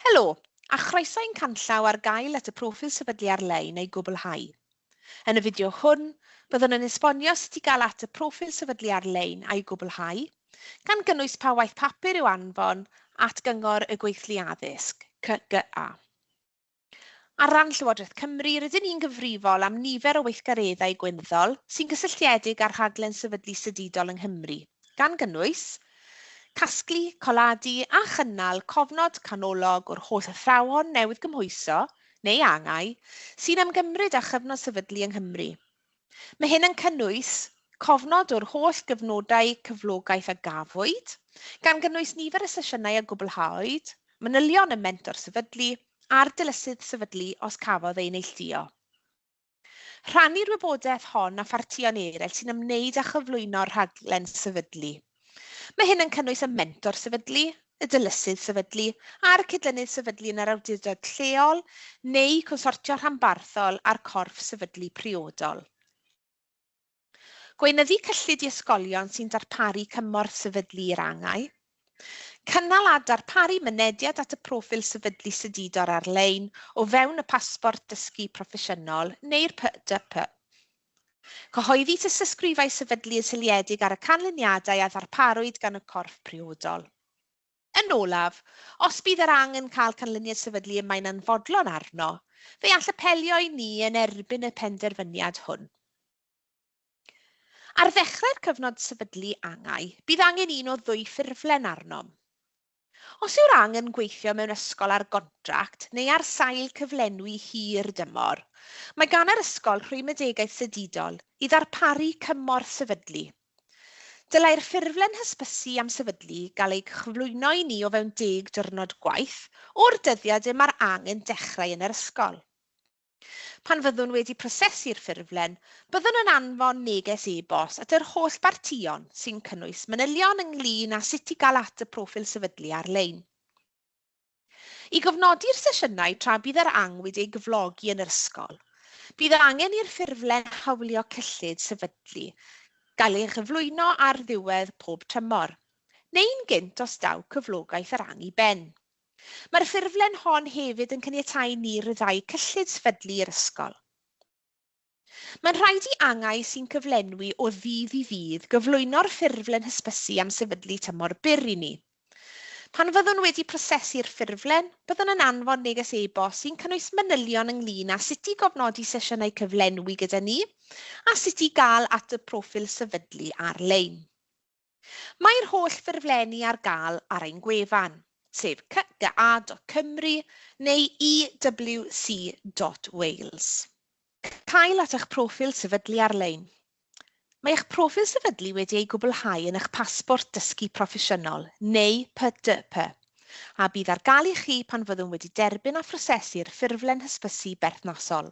Helo, a chroeso i'n canllaw ar gael at y proffil sefydlu ar-lein ei gwblhau. Yn y fideo hwn, byddwn yn esbonio sut i gael at y proffil sefydlu ar-lein a'i gwblhau, gan gynnwys pa waith papur i'w anfon at Gyngor y Gweithlu Addysg, CGA. Ar ran Llywodraeth Cymru, rydyn ni'n gyfrifol am nifer o weithgareddau gweinyddol sy'n gysylltiedig â'r rhaglen sefydlu sydidol yng Nghymru, gan gynnwys casglu, coladu a chynnal cofnod canolog o'r holl athrawon newydd gymhwyso, neu angau, sy'n ymgymryd â chyfnod sefydlu yng Nghymru. Mae hyn yn cynnwys cofnod o'r holl gyfnodau cyflogaeth a gafwyd, gan gynnwys nifer y sesiynau a gwblhawyd, manylion y mentor sefydlu a'r dilysydd sefydlu os cafodd ei neilltuo. Rhannu'r wybodaeth hon â phartïon eraill sy'n ymwneud â chyflwyno'r rhaglen sefydlu. Mae hyn yn cynnwys y mentor sefydlu, y dilysydd sefydlu a'r cydlynydd sefydlu yn yr awdurdod lleol neu consortio rhanbarthol a'r corff sefydlu priodol. Gweinyddu cyllid i ysgolion sy'n darparu cymorth sefydlu i'r angau. Cynnal a darparu mynediad at y proffil sefydlu sydidor ar-lein o fewn y pasbort dysgu proffesiynol neu'r PDP. Cyhoeddi tystysgrifau sefydlu yn seiliedig ar y canlyniadau a ddarparwyd gan y corff priodol. Yn olaf, os bydd yr angen cael canlyniad sefydlu y mae'n anfodlon arno, fe all apelio i ni yn erbyn y penderfyniad hwn. Ar ddechrau'r cyfnod sefydlu angau, bydd angen un o ddwy ffurflen arnom. Os yw'r angen gweithio mewn ysgol ar gontract neu ar sail cyflenwi hir dymor, mae gan yr ysgol rhwymedigaeth sydidol i ddarparu cymorth sefydlu. Dylai'r ffurflen hysbysu am sefydlu gael ei chyflwyno i ni o fewn 10 diwrnod gwaith o'r dyddiad y mae'r angen dechrau yn yr ysgol. Pan fyddwn wedi prosesu'r ffurflen, byddwn yn anfon neges e-bost at yr holl bartïon sy'n cynnwys manylion ynglyn â sut i gael at y proffil sefydlu ar-lein. I gofnodi'r sesiynau tra bydd yr ang wedi ei gyflogi yn yr ysgol, bydd angen i'r ffurflen hawlio cyllid sefydlu gael ei chyflwyno ar ddiwedd pob tymor, neu'n gynt os daw cyflogaeth yr ang i ben. Mae'r ffurflen hon hefyd yn caniatáu ni ryddhau cyllid sefydlu i'r ysgol. Mae'n rhaid i angau sy'n cyflenwi o ddydd i ddydd gyflwyno'r ffurflen hysbysu am sefydlu tymor byr i ni. Pan fyddwn wedi prosesu'r ffurflen, byddwn yn anfon neges e-bost sy'n cynnwys manylion ynglyn â sut i gofnodi sesiynau cyflenwi gyda ni a sut i gael at y proffil sefydlu ar-lein. Mae'r holl ffurflenni ar gael ar ein gwefan, sef cga.cymru neu ewc.wales. Cael at eich proffil sefydlu ar-lein. Mae eich proffil sefydlu wedi ei gwblhau yn eich pasbort dysgu proffesiynol, neu PDP, a bydd ar gael i chi pan fyddwn wedi derbyn a phrosesu'r ffurflen hysbysu berthnasol.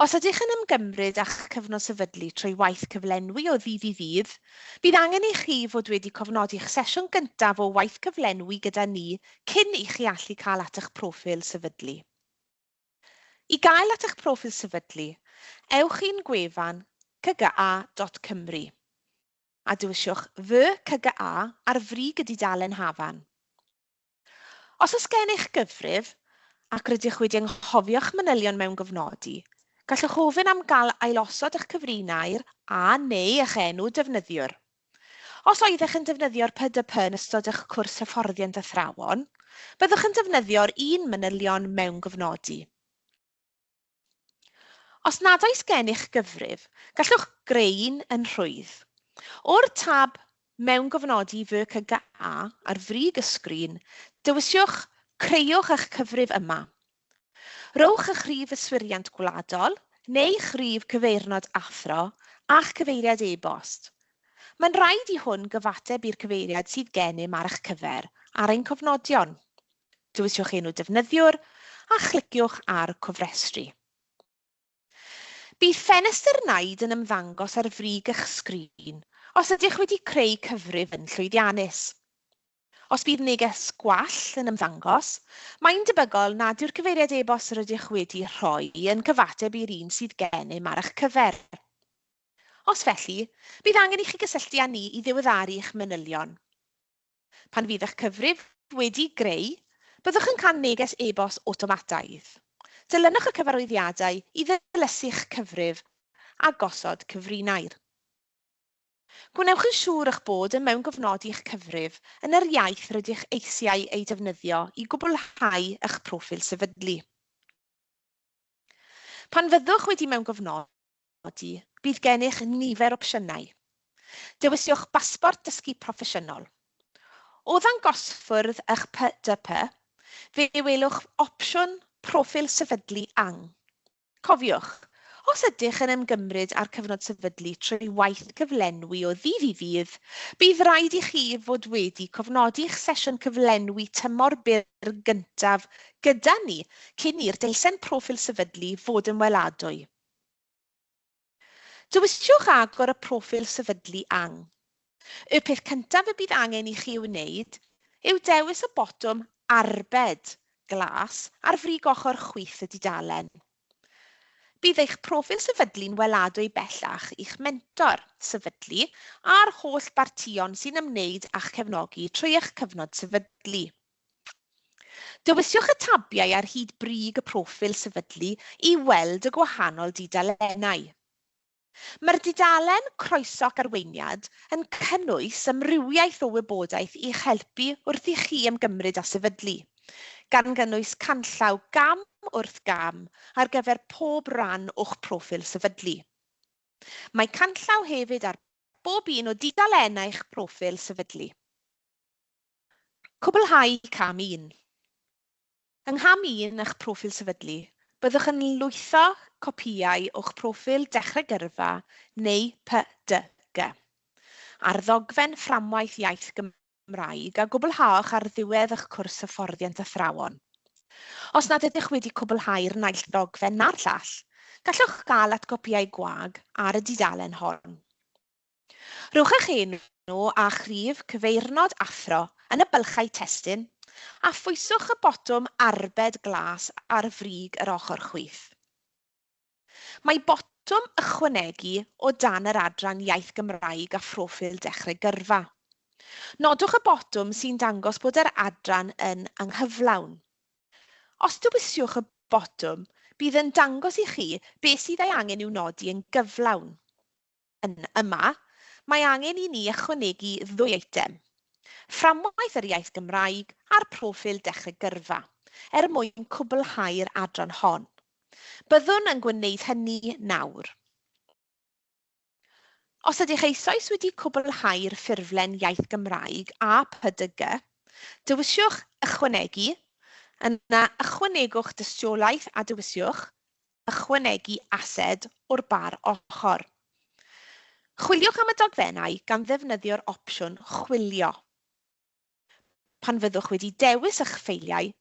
Os ydych yn ymgymryd â'ch cyfnod sefydlu trwy waith cyflenwi o ddydd i ddydd, bydd angen i chi fod wedi cofnodi'ch sesiwn gyntaf o waith cyflenwi gyda ni cyn i chi allu cael at eich proffil sefydlu. I gael at eich proffil sefydlu, ewch i'n gwefan cga.cymru a dewiswch Fy CGA ar frig y dudalen hafan. Os oes gennych gyfrif, ac rydych wedi anghofio'ch manylion mewn gofnodi, gallwch ofyn am gael ailosod eich cyfrinair a neu eich enw defnyddiwr. Os oeddech yn defnyddio'r PDP yn ystod eich cwrs hyfforddiant athrawon, byddwch yn defnyddio'r un manylion mewn gofnodi. Os nad oes gennych gyfrif, gallwch greu un yn rhwydd. O'r tab Mewngofnodi Fy CGA ar frig y sgrin, dewisiwch Creuwch eich cyfrif yma. Rhowch eich rhif yswiriant gwladol neu'ch rhif cyfeirnod athro a'ch cyfeiriad e-bost. Mae'n rhaid i hwn gyfateb i'r cyfeiriad sydd gennym ar eich cyfer ar ein cofnodion. Dewiswch enw defnyddiwr a chliciwch ar Cofrestru. Bydd ffenestr naid yn ymddangos ar frig eich sgrin os ydych wedi creu cyfrif yn llwyddiannus. Os bydd neges gwall yn ymddangos, mae'n debygol nad yw'r cyfeiriad e-bost rydych wedi rhoi yn cyfateb i'r un sydd gennym ar eich cyfer. Os felly, bydd angen i chi gysylltu â ni i ddiweddaru eich manylion. Pan fydd eich cyfrif wedi greu, Byddwch yn cael neges e-bost awtomataidd. Dilynwch y cyfarwyddiadau i ddilysu'ch cyfrif a gosod cyfrinair. Gwnewch yn siŵr eich bod yn mewngofnodi eich cyfrif yn yr iaith rydych eisiau ei defnyddio i gwblhau eich proffil sefydlu. Pan fyddwch wedi mewngofnodi, bydd gennych nifer opsiynau. Dewisiwch Basbort Dysgu Proffesiynol. O ddangosfwrdd eich PDP, fe welwch opsiwn Proffil Sefydlu Ang. Cofiwch, os ydych yn ymgymryd â'r cyfnod sefydlu trwy waith cyflenwi o ddydd i ddydd, bydd rhaid i chi fod wedi cofnodi'ch sesiwn cyflenwi tymor byr gyntaf gyda ni cyn i'r deisen proffil sefydlu fod yn weladwy. Dewiswch agor y proffil sefydlu ang. Y peth cyntaf y bydd angen i chi ei wneud yw dewis y botwm Arbed glas ar frig ochr chwith y dudalen. Bydd eich proffil sefydlu'n weladwy bellach i'ch mentor sefydlu a'r holl bartïon sy'n ymwneud â'ch cefnogi trwy eich cyfnod sefydlu. Dewiswch y tabiau ar hyd brig y proffil sefydlu i weld y gwahanol dudalennau. Mae'r dudalen Croeso ac Arweiniad yn cynnwys amrywiaeth o wybodaeth i'ch helpu wrth i chi ymgymryd â sefydlu, gan gynnwys canllaw gam wrth gam ar gyfer pob rhan o'ch proffil sefydlu. Mae canllaw hefyd ar bob un o dudalennau'ch proffil sefydlu. Cwblhau cam 1. Yng ngham 1 eich proffil sefydlu, byddwch yn lwytho copïau o'ch proffil Dechrau Gyrfa neu PDG a'r ddogfen Fframwaith Iaith Gymraeg a gwblhaoch ar ddiwedd eich cwrs hyfforddiant athrawon. Os nad ydych wedi cwblhau'r naill ddogfen na'r llall, gallwch gael at gopïau gwag ar y dudalen hon. Rhowch eich enw a'ch rhif cyfeirnod athro yn y bylchau testun a phwyswch y botwm Arbed glas ar frig yr ochr chwith. Mae botwm Ychwanegu o dan yr adran Iaith Gymraeg a Phroffil Dechrau Gyrfa. Nodwch y botwm sy'n dangos bod yr adran yn anghyflawn. Os dewiswch y botwm, bydd yn dangos i chi beth sydd ei angen i'w nodi yn gyflawn. Yn yma, mae angen i ni ychwanegu ddwy eitem, Fframwaith yr Iaith Gymraeg a'r Proffil Dechrau Gyrfa, er mwyn cwblhau'r adran hon. Byddwn yn gwneud hynny nawr. Os ydych eisoes wedi cwblhau'r ffurflen Iaith Gymraeg a PDG, dewiswch Ychwanegu, yna ychwanegwch dystiolaeth a dewiswch Ychwanegu ased o'r bar ochr. Chwiliwch am y dogfennau gan ddefnyddio'r opsiwn Chwilio. Pan fyddwch wedi dewis eich ffeiliau,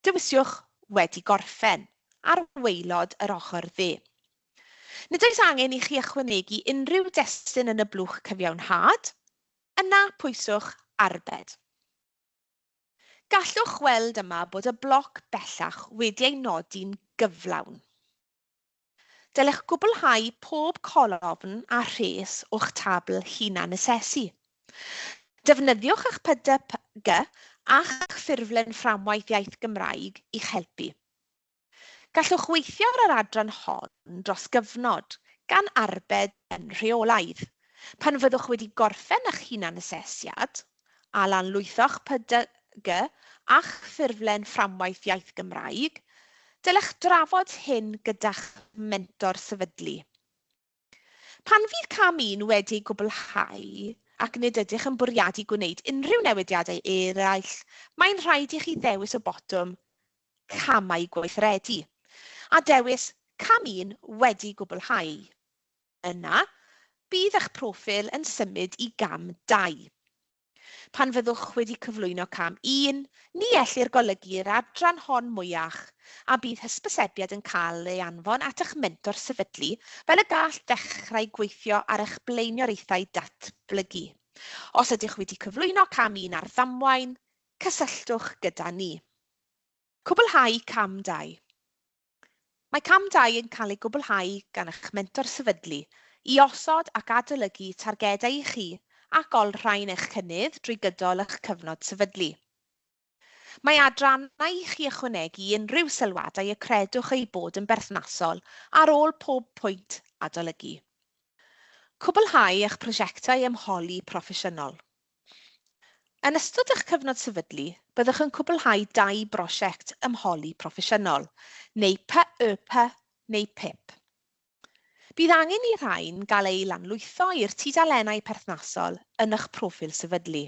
dewisiwch Wedi gorffen ar waelod yr ochr dde. Nid oes angen i chi ychwanegu unrhyw destun yn y blwch cyfiawnhad, yna pwyswch Arbed. Gallwch weld yma bod y bloc bellach wedi ei nodi'n gyflawn. Dylech gwblhau pob colofn a rhes o'ch tabl hunanasesu. Defnyddiwch eich PDG a'ch ffurflen Fframwaith Iaith Gymraeg i'ch helpu. Gallwch weithio ar yr adran hon dros gyfnod, gan arbed yn rheolaidd. Pan fyddwch wedi gorffen eich hunanasesiad, a lanlwytho'ch PDG a'ch ffurflen Fframwaith Iaith Gymraeg, dylech drafod hyn gyda'ch mentor sefydlu. Pan fydd cam un wedi ei gwblhau ac nid ydych yn bwriadu gwneud unrhyw newidiadau eraill, mae'n rhaid i chi ddewis y botwm Camau Gweithredu a dewis Cam un wedi gwblhau. Yna, bydd eich proffil yn symud i gam 2. Pan fyddwch wedi cyflwyno cam 1, ni ellir golygu'r adran hon mwyach, a bydd hysbysebiad yn cael ei anfon at eich mentor sefydlu fel y gall ddechrau gweithio ar eich blaenoriaethau datblygu. Os ydych wedi cyflwyno cam 1 ar ddamwain, cysylltwch gyda ni. Cwblhau cam 2. Mae cam 2 yn cael ei gwblhau gan eich mentor sefydlu i osod ac adolygu targedau i chi ac olrhain eich cynnydd drwy gydol eich cyfnod sefydlu. Mae adrannau i chi ychwanegu unrhyw sylwadau y credwch eu bod yn berthnasol ar ôl pob pwynt adolygu. Cwblhau eich prosiectau ymholi proffesiynol. Yn ystod eich cyfnod sefydlu, byddwch yn cwblhau dau brosiect ymholi proffesiynol, neu PEP neu PIP. Bydd angen i rhain gael eu lanlwytho i'r tudalennau perthnasol yn eich proffil sefydlu.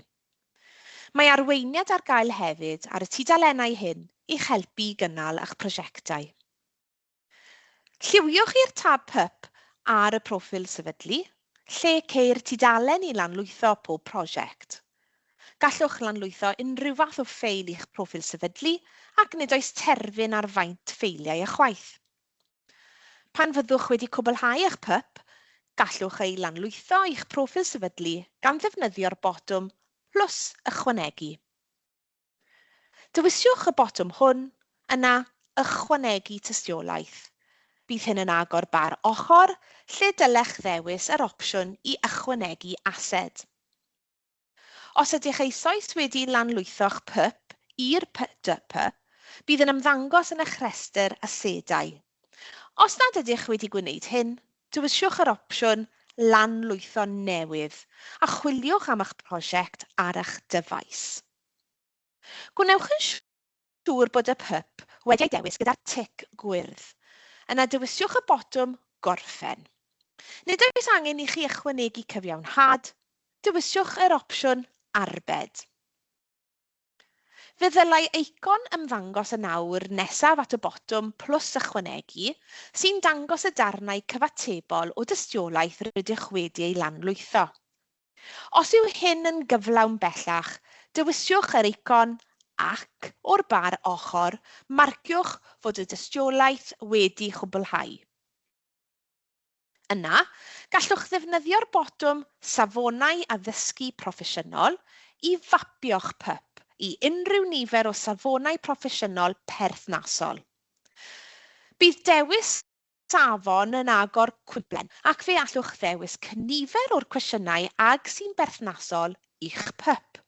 Mae arweiniad ar gael hefyd ar y tudalennau hyn i'ch helpu i gynnal eich prosiectau. Lliwiwch i'r tab PUP ar y proffil sefydlu, lle ceir tudalen i lanlwytho pob prosiect. Gallwch lanlwytho unrhyw fath o ffeil i'ch proffil sefydlu ac nid oes terfyn ar faint ffeiliau ychwaith. Pan fyddwch wedi cwblhau eich PUP, gallwch ei lanlwytho i'ch proffil sefydlu gan ddefnyddio'r botwm Plus Ychwanegu. Dewiswch y botwm hwn, yna Ychwanegu Tystiolaeth. Bydd hyn yn agor bar ochr lle dylech ddewis yr opsiwn i ychwanegu ased. Os ydych eisoes wedi lanlwytho'ch PUP i'r PDP, bydd yn ymddangos yn eich rhestr asedau. Os nad ydych wedi gwneud hyn, dewiswch yr opsiwn Lanlwytho Newydd a chwiliwch am eich prosiect ar eich dyfais. Gwnewch yn siŵr bod y PUP wedi ei dewis gyda'r tic gwyrdd. Yna dewiswch y botwm Gorffen. Nid oes angen i chi ychwanegu cyfiawnhad, dewiswch yr opsiwn Arbed. Fe ddylai eicon ymddangos yn awr nesaf at y botwm Plws Ychwanegu sy'n dangos y darnau cyfatebol o dystiolaeth rydych wedi ei lanlwytho. Os yw hyn yn gyflawn bellach, dewiswch yr eicon ac, o'r bar ochr, marciwch fod y dystiolaeth wedi chwblhau. Yna, gallwch ddefnyddio'r botwm Safonau Addysgu Proffesiynol i fapio'ch PUP i unrhyw nifer o safonau proffesiynol perthnasol. Bydd dewis safon yn agor cwymplen ac fe allwch ddewis cynifer o'r cwestiynau ag sy'n berthnasol i'ch PUP.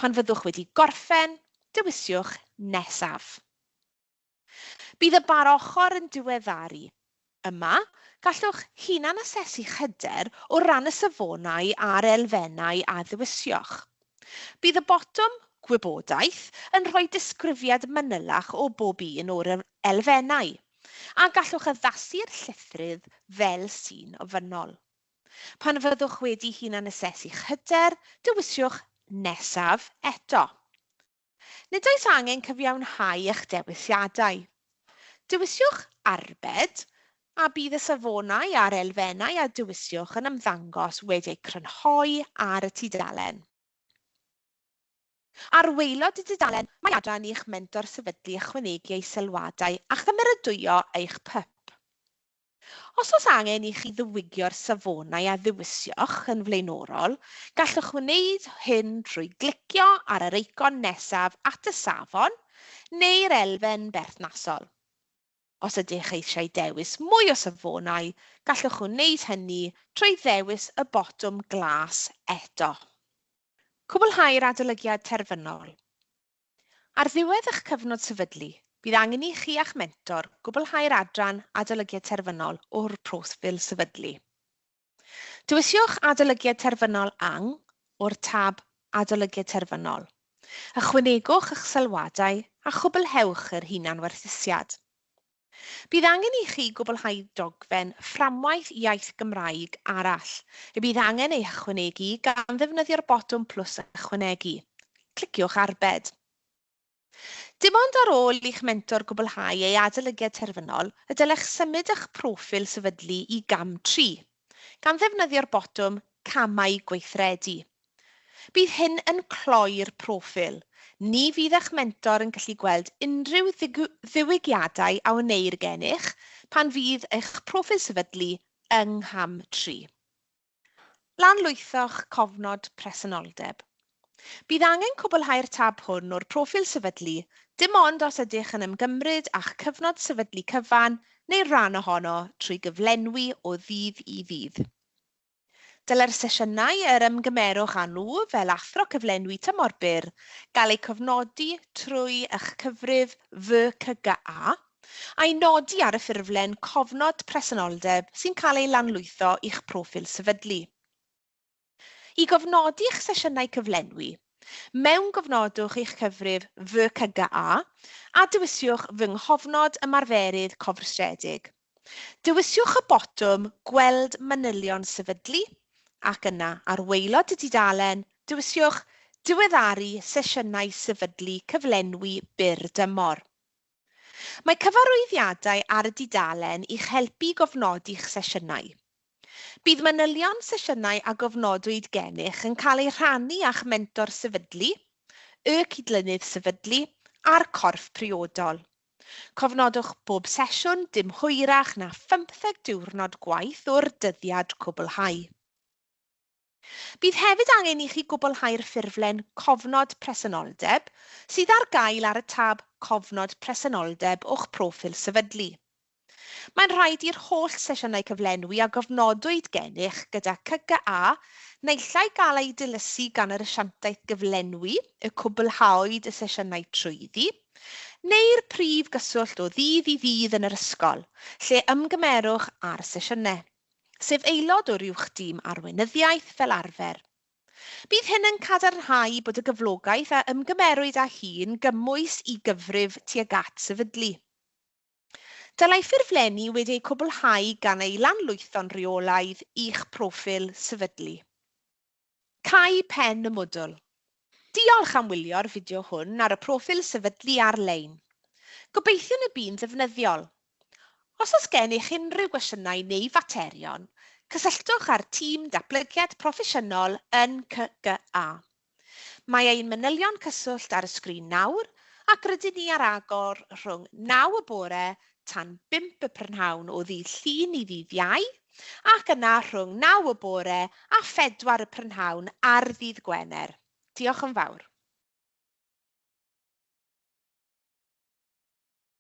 Pan fyddwch wedi gorffen, dewisiwch Nesaf. Bydd y bar ochr yn diweddaru. Yma, gallwch hunan-asesu'ch hyder o ran y safonau a'r elfennau a ddewisioch. Bydd y botwm Gwybodaeth yn rhoi disgrifiad manylach o bob un o'r elfennau, a gallwch addasu'r llithrydd fel sy'n ofynnol. Pan fyddwch wedi hunan-asesu'ch hyder, dewisiwch Nesaf eto. Nid oes angen cyfiawnhau eich dewisiadau. Dewisiwch Arbed a bydd y safonau a'r elfennau a dewisiwch yn ymddangos wedi eu crynhoi ar y tudalen. Ar waelod y dudalen mae adran i'ch mentor sefydlu ychwanegu ei sylwadau a chymeradwyo eich PUP. Os oes angen i chi ddiwygio'r safonau a ddewisioch yn flaenorol, gallwch wneud hyn trwy glicio ar yr eicon nesaf at y safon neu'r elfen berthnasol. Os ydych eisiau dewis mwy o safonau, gallwch wneud hynny trwy ddewis y botwm glas eto. Cwblhau'r adolygiad terfynol. Ar ddiwedd eich cyfnod sefydlu, bydd angen i chi a'ch mentor gwblhau'r adran Adolygiad Terfynol o'r proffil sefydlu. Dewiswch Adolygiad Terfynol Ang o'r tab Adolygiad Terfynol. Ychwanegwch eich sylwadau a chwblhewch yr hunanwerthusiad. Bydd angen i chi gwblhau dogfen Fframwaith Iaith Gymraeg arall, y bydd angen ei hychwanegu gan ddefnyddio'r botwm plws Ychwanegu. Cliciwch Arbed. Dim ond ar ôl i'ch mentor gwblhau ei adolygiad terfynol y dylech symud eich proffil sefydlu i gam 3, gan ddefnyddio'r botwm Camau Gweithredu. Bydd hyn yn cloi'r proffil. Ni fydd eich mentor yn gallu gweld unrhyw ddiwygiadau a wneir gennych pan fydd eich proffil sefydlu yng ngham 3. Lanlwytho'ch cofnod presenoldeb. Bydd angen cwblhau'r tab hwn o'r proffil sefydlu dim ond os ydych yn ymgymryd â'ch cyfnod sefydlu cyfan neu ran ohono trwy gyflenwi o ddydd i ddydd. Dylai'r sesiynau yr ymgymerwch â nhw fel athro cyflenwi tymor byr gael eu cofnodi trwy eich cyfrif Fy CGA a'i nodi ar y ffurflen Cofnod Presenoldeb sy'n cael ei lanlwytho i'ch proffil sefydlu. I gofnodi'ch sesiynau cyflenwi, mewngofnodwch i'ch cyfrif Fy CGA a dewisiwch Fy Nghofnod Ymarferydd Cofrestredig. Dewisiwch y botwm Gweld manylion sefydlu ac yna ar waelod y dudalen, dewisiwch Diweddaru sesiynau sefydlu cyflenwi byr dymor. Mae cyfarwyddiadau ar y dudalen i'ch helpu i gofnodi'ch sesiynau. Bydd manylion sesiynau a gofnodwyd gennych yn cael eu rhannu â'ch mentor sefydlu, y cydlynydd sefydlu a'r corff priodol. Cofnodwch bob sesiwn dim hwyrach na phymtheg diwrnod gwaith o'r dyddiad cwblhau. Bydd hefyd angen i chi gwblhau'r ffurflen Cofnod Presenoldeb sydd ar gael ar y tab Cofnod Presenoldeb o'ch proffil sefydlu. Mae'n rhaid i'r holl sesiynau cyflenwi a gofnodwyd gennych gyda CGA naill ai gael eu dilysu gan yr asiantaeth gyflenwi y cwblhaodd y sesiynau trwyddi, neu'r prif gyswllt o ddydd i ddydd yn yr ysgol, lle ymgymerwch â'r sesiynau, sef aelod o'r uwch dîm arweinyddiaeth fel arfer. Bydd hyn yn cadarnhau bod y gyflogaeth a ymgymerwyd â hi'n gymwys i gyfrif tuag at sefydlu. Dylai ffurflenni wedi eu cwblhau gan eu lanlwytho'n rheolaidd i'ch proffil sefydlu. Cau pen y mwdwl. Diolch am wylio'r fideo hwn ar y proffil sefydlu ar-lein. Gobeithiwn y bu'n ddefnyddiol. Os oes gennych unrhyw gwestiynau neu faterion, cysylltwch â'r tîm datblygiad proffesiynol yn CGA. Mae ein manylion cyswllt ar y sgrin nawr ac rydyn ni ar agor rhwng 9 y bore tan 5 y prynhawn o ddydd Llun i ddydd Iau ac yna rhwng 9 y bore a 4 y prynhawn ar ddydd Gwener. Diolch yn fawr.